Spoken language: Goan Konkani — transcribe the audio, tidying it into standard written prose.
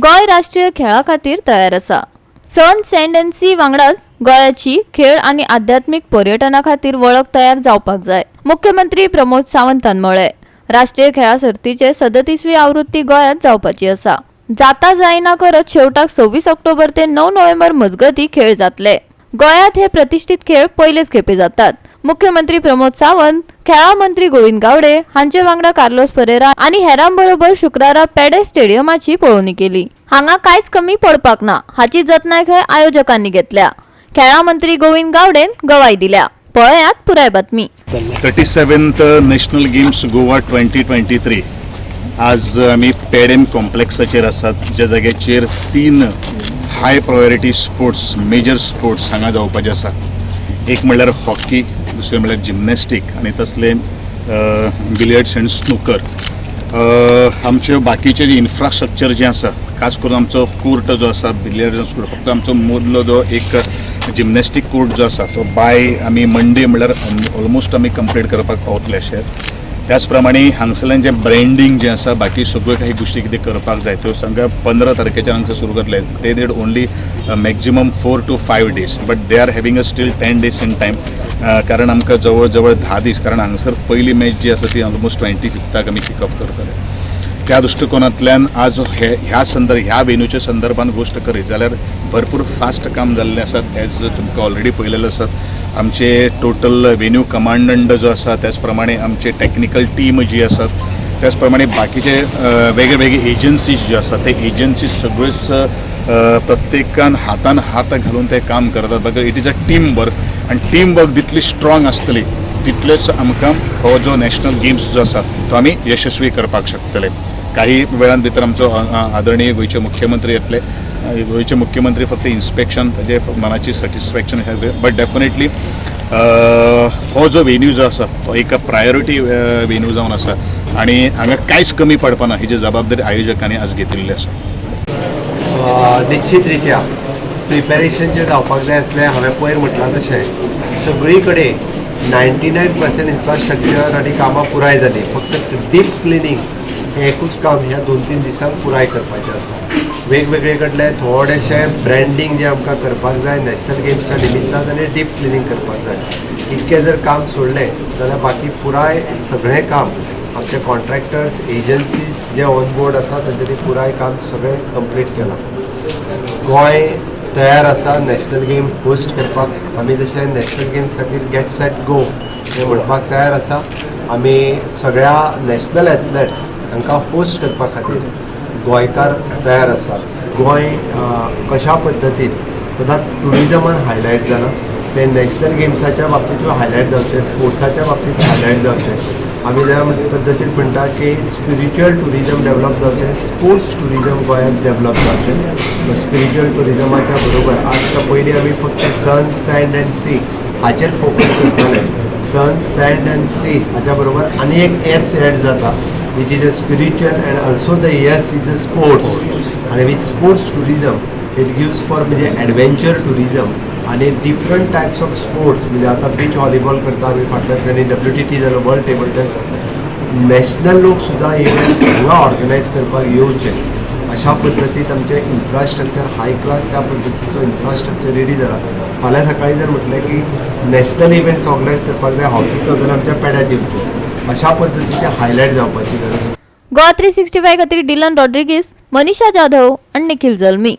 गोंय राष्ट्रीय खेळा खातीर तयार आसा. सन, सँड अँड सी वांगडाच गोंयाची खेळ आनी आध्यात्मीक पर्यटना खातीर वळख तयार जावपाक जाय, मुख्यमंत्री प्रमोद सावंतान म्हळें. राष्ट्रीय खेळां सर्तीचे 37वी आवृत्ती गोंयांत जावपाची आसा. जाता जायना करत शेवटाक 26 ऑक्टोबर ते 9 नोव्हेंबर मजगतीं खेळ जातले. गोंयांत हे प्रतिश्ठीत खेळ पयलेच खेपे जातात. मुख्यमंत्री प्रमोद सावंत, खेळां मंत्री गोविंद गावडे हांचे वांगडा कार्लोस परेरा आनी हेरां बरोबर शुक्रारा पेडे स्टेडियमाची पळोवणी केली. हांगा कांयच कमी पडपाक ना हाची जतनाय खंय आयोजकांनी घेतल्या. खेळां मंत्री गोविंद गावडेन गवाय दिल्या. पळयात पुराय बातमी. 37th National Games Goa 2023. आज आमी पेडेम कॉम्प्लेक्साचेर आसात, ज्या जाग्याचेर तीन high priority sports, major sports हांगा जावपाचे आसा. एक म्हणल्यार हॉकी, दुसरें म्हणल्यार जिमनॅस्टीक आनी तसले बिलियर्ड्स अँड स्नुकर. आमचे बाकीचे जे इन्फ्रास्ट्रक्चर जें आसा, खास करून आमचो कोर्ट जो आसा बिलियर्ड्स कोर्ट, फक्त आमचो मदलो जो एक जिमनॅस्टीक कोर्ट जो आसा तो बाय आमी मंडे म्हणल्यार ऑलमोस्ट आमी कंप्लीट करपाक पावतले अशें. त्याच प्रमाणे हांगसरल्यान जें ब्रँडींग जें आसा, बाकी सगळ्यो काही गोश्टी कितें करपाक जाय त्यो सामक्या 15 तारखेच्यान हांगसर सुरू जातले. They need only maximum 4 to 5 days, but they are having a still 10 days in time, कारण आमकां जवळ जवळ 10 दीस, कारण हांगसर पयली मॅच जी आसा ती ऑलमोस्ट 25थाक आमी किक ऑफ करतले. त्या दृश्टिकोनांतल्यान आज हे ह्या संदर्भ ह्या वेन्यूच्या संदर्भात गोश्ट करीत जाल्यार भरपूर फास्ट काम जाल्लें आसा. एज तुमकां ऑलरेडी पळयलेलें आसात, आमचे टोटल वेन्यू कमांडंट जो आसा, त्याच प्रमाणे आमचे टॅक्निकल टीम जी आसात, त्याच प्रमाणे बाकीचे वेगळे वेगळे एजन्सीज ज्यो आसात, ते एजन्सीज सगळ्योच प्रत्येकान हातान हात घालून ते काम करतात. बघा, it is a team work आनी टीम वर्क जितली स्ट्रॉंग आसतली तितलेच आमकां हो जो नॅशनल गेम्स जो आसा तो आमी यशस्वी करपाक शकतले. काही वेळान भितर आमचो आदरणीय गोंयचे मुख्यमंत्री येतले. गोंयचे मुख्यमंत्री फक्त इन्स्पेक्शन, ताजे मनाची सॅटिस्फॅक्शन, बट डेफिनेटली हो जो वेन्यू जो आसा तो एक प्रायोरिटी वेन्यू जावन आसा आनी हांगा कांयच कमी पडपाना ही जी जबाबदारी आयोजकांनी आज घेतिल्ली आसा. निश्चितरित्या प्रिपेरेशन जें जावपाक जाय आसलें, हांवें पयर म्हटलां तशें सगळी कडेन 99% इन्फ्रास्ट्रक्चर आनी कामां पुराय जालीं. फक्त डीप क्लिनींग हें एकूच काम ह्या 2-3 दिसांक पुराय करपाचें आसा. वेगवेगळे कडले थोडेशें ब्रँडींग जें आमकां करपाक जाय नॅशनल गेम्सच्या निमित्तान आनी डीप क्लिनींग करपाक जाय, इतकें जर काम सोडलें जाल्यार बाकी पुराय सगळें काम आमचे contractors, agencies J on board आसा तांच्यांनी पुराय काम सगळें कंप्लीट केलां. गोंय तयार आसा नॅशनल गेम होस्ट करपाक. आमी जशें नॅशनल गेम्स खातीर गेट सेट गो हें म्हणपाक तयार आसा, आमी सगळ्या नॅशनल एथलेट्स हांकां होस्ट करपा खातीर गोंयकार तयार आसा. गोंय कशा पद्दतीन सदांच ट्युरिजमान हायलायट जालां, तें नॅशनल गेम्साच्या बाबतींतूय हायलायट जावचें, स्पोर्ट्साच्या बाबतींत हायलायट जावचें. आमी ज्या पद्दतीन म्हणटा की स्पिरिच्युअल ट्युरिजम डेवलप जावचें, स्पोर्ट्स ट्युरिजम गोंयांत डेवलप जावचें. स्पिरिच्युअल ट्युरिजमाच्या बरोबर आज पयलीं आमी फक्त सन, सँड अँड सी हाचेर फोकस करताले. सन, सँड अँड सी हाच्या बरोबर आनी एक एस एड जाता, which is a spiritual and also the S is a sports. आनी with sports tourism it gives for म्हणजे एडवेंचर ट्युरिजम आनी डिफरंट टायप्स ऑफ स्पोर्ट्स. म्हणजे आतां बीच व्हॉलीबॉल करता आमी, फाटल्या दिसांनी डब्ल्यूटीटी जालो, वर्ल्ड टेबल टेनिस. नॅशनल लोक सुद्दां इव्हेंट हांगा ऑर्गनायज करपाक येवचे अशा पद्दतीन आमचें इन्फ्रास्ट्रक्चर हाय क्लास त्या पद्दतीचो इन्फ्रास्ट्रक्चर रेडी जाला. फाल्यां सकाळीं जर म्हटलें की नॅशनल इव्हेंट्स ऑर्गनायज करपाक जाय हॉकी जाल्यार आमच्या पेड्यात येवचे, अशा पद्दतीचे हायलायट जावपाची गरज आसा. गोवा 365 खातीर डिलन रॉड्रिगीस, मनीषा जाधव आणि निखिल जल्मी.